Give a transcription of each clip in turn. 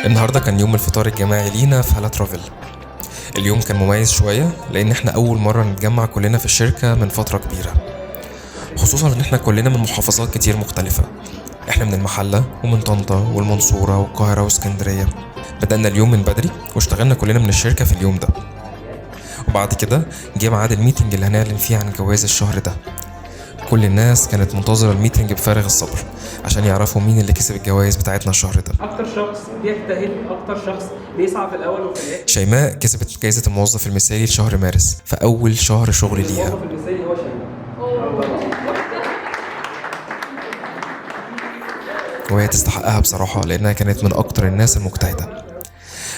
النهارده كان يوم الفطار الجماعي لينا في هلا ترافل. اليوم كان مميز شوية لأن احنا أول مرة نتجمع كلنا في الشركة من فترة كبيرة، خصوصا إن احنا كلنا من محافظات كتير مختلفة. احنا من المحلة ومن طنطا والمنصورة والقاهرة واسكندرية. بدأنا اليوم من بدري واشتغلنا كلنا من الشركة في اليوم ده، وبعد كده جه ميعاد ال meeting اللي هنعلن فيه عن جوائز الشهر ده. كل الناس كانت منتظرة ال meeting بفارغ الصبر عشان يعرفوا مين اللي كسب الجوائز بتاعتنا الشهر ده. اكتر شخص بيجتهد، اكتر شخص بيسعى في الاول وفي الاخر. شيماء كسبت جايزة الموظف المثالي لشهر مارس في أول شهر شغل ليها. الموظف المثالي هو شيماء. وهي تستحقها بصراحة لأنها كانت من أكتر الناس المجتهدة.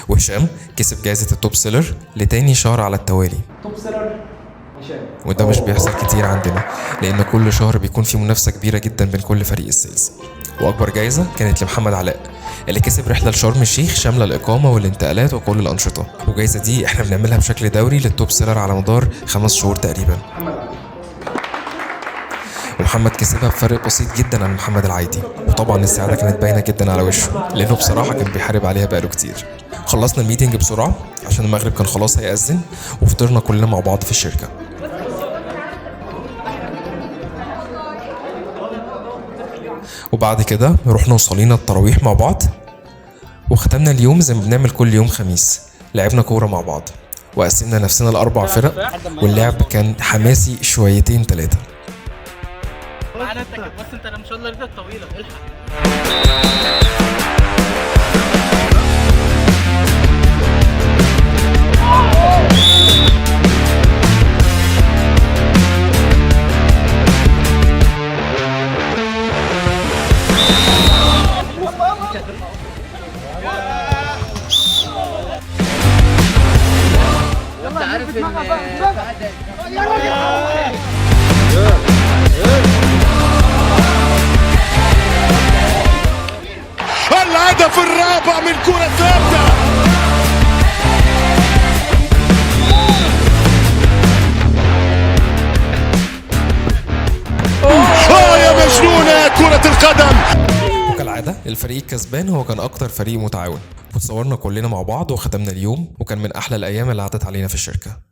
وهشام كسب جايزة ال top seller لتاني شهر على التوالي. top seller هشام. وده مش بيحصل كتير عندنا لأن كل شهر بيكون في منافسة كبيرة جدا بين كل فريق ال sales. وأكبر جايزة كانت لمحمد علاء اللي كسب رحلة لشرم الشيخ شاملة الإقامة والانتقالات وكل الأنشطة. والجايزة دي احنا بنعملها بشكل دوري لل top seller على مدار 5 شهور تقريبا. محمد علاء. ومحمد كسبها بفرق بسيط جدا عن محمد العايدي، وطبعا السعادة كانت باينة جدا على وشه لأنه بصراحة كان بيحارب عليها بقاله كتير. خلصنا ال meeting بسرعة عشان المغرب كان خلاص هيأذن، وفطرنا كلنا مع بعض في الشركة. وبعد كده رحنا وصلينا التراويح مع بعض، وختمنا اليوم زي ما بنعمل كل يوم خميس، لعبنا كورة مع بعض وقسمنا نفسنا ل4 فرق، واللعب كان حماسي شويتين 3. بس انت ما شاء الله رجلك طويلة، الحق. انت عارف ان الهدف الرابع من كرة ثابتة. يا مجنونة كرة القدم. وكالعادة الفريق الكسبان هو كان أكتر فريق متعاون، وتصورنا كلنا مع بعض وختمنا اليوم، وكان من أحلى الأيام اللي عدت علينا في الشركة.